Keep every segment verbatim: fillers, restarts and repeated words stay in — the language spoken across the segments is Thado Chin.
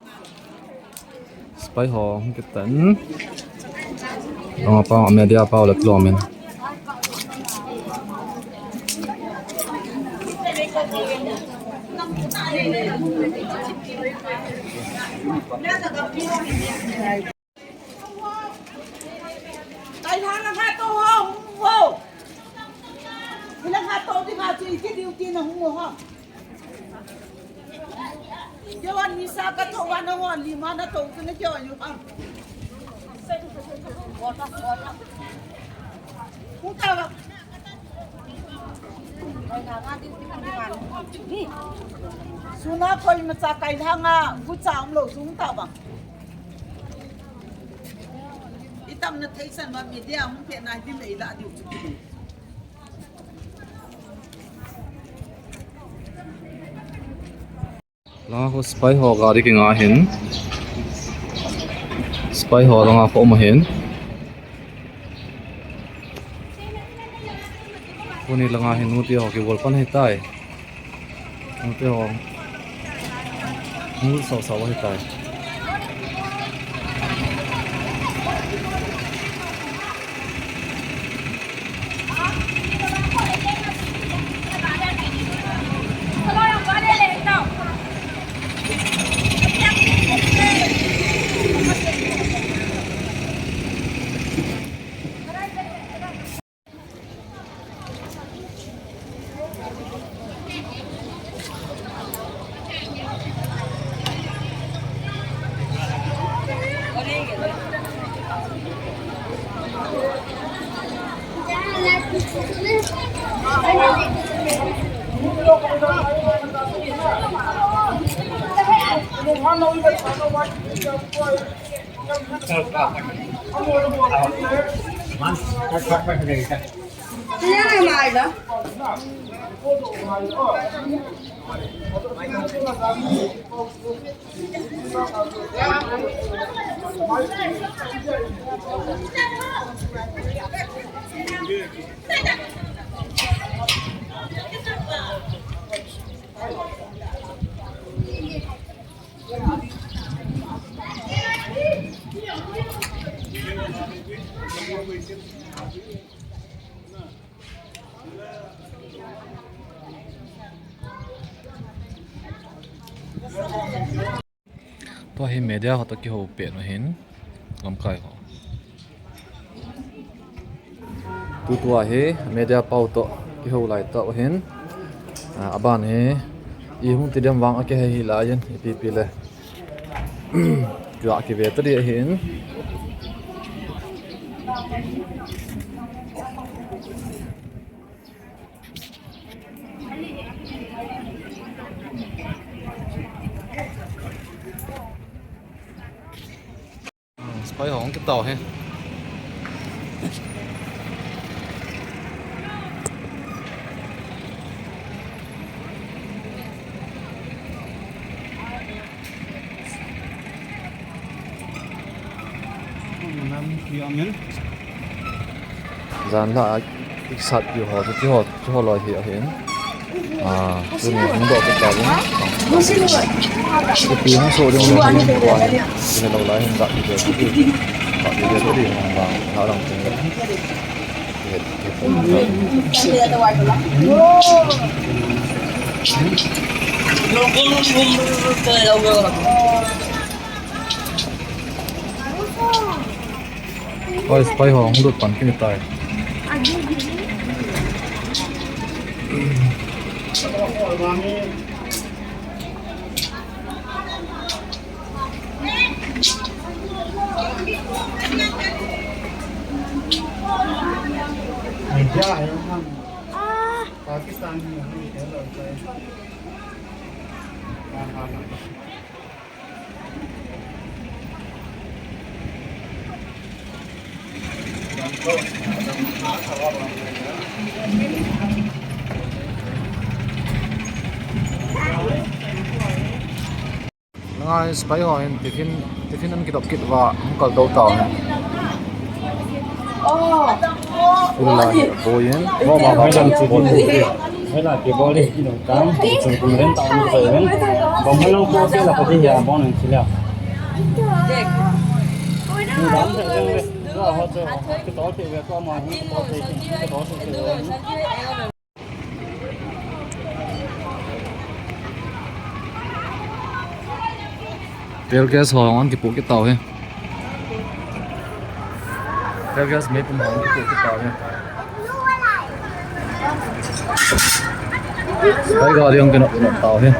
Spy ho hung kitan. Anga pa media pa le tlom in. Kai hang a nga to ho, ho. Hila nga to di nga chi ki duty na hung ho. Yo an misa ka to wa na ho lima na to ki na kyo yu ha. Hung ta ba. Suna koi macha kai hang a gu cha um lo sung ta ba. Itam na theisan ma media hung pe na di mei la di chu ki. Langa khu spy ho gari kinga hin. Spy ho langa khu um ahin. Tuni langa hin nute ho kibol pan ahitai. Nute ho. Ngul sao sao ahitai. Tua hi media ho toh kihou pet u ahin, lamkai ho. Tutua hi media pau toh kihou lai tah u ahin, ah, aban hi i hung ti dem vang akihei hih lai in ipi ipi le. Tua kive ta di ahin. Spy ho hung kitao hi. Jan la a kisat pi ho, pi ho, pi ho loi hi ahin. Ah, tuni hung doh pi ta vin. Pi hung so ding lo hin ko hin. Pi lo lai hin da pi de pi. Da pi de pi hung ba, na rang ting. Oi, spy ho hung lut pan kini tai. Pakistan. Langa spy ho hin tiffin, tiffin an kidop kit uva, hung kal do tau hin. Oh. Full la hi, boy in. Oh, ma, ma, ma, ma, ma. Hela ke bol le, ino tang, chung kum ren tang ni sa ren. Bom halang ko ke la ko dia bom nang sila. Ni dam sa jeng le, ko ho to, ke to te ve ko ma hi, ko te, ke to te ve. Tear gas ho hung kipoh kit tau hi. Tear gas meipum ho hung kipoh kit tau hi. Spy gari hung kinop, kinop tau hi.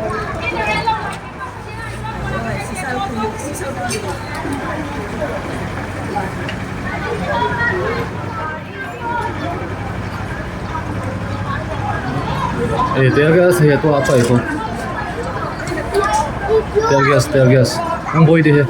Eh, tear gas hi tua choi ko. Tear gas, tear gas. Hung boi di hi.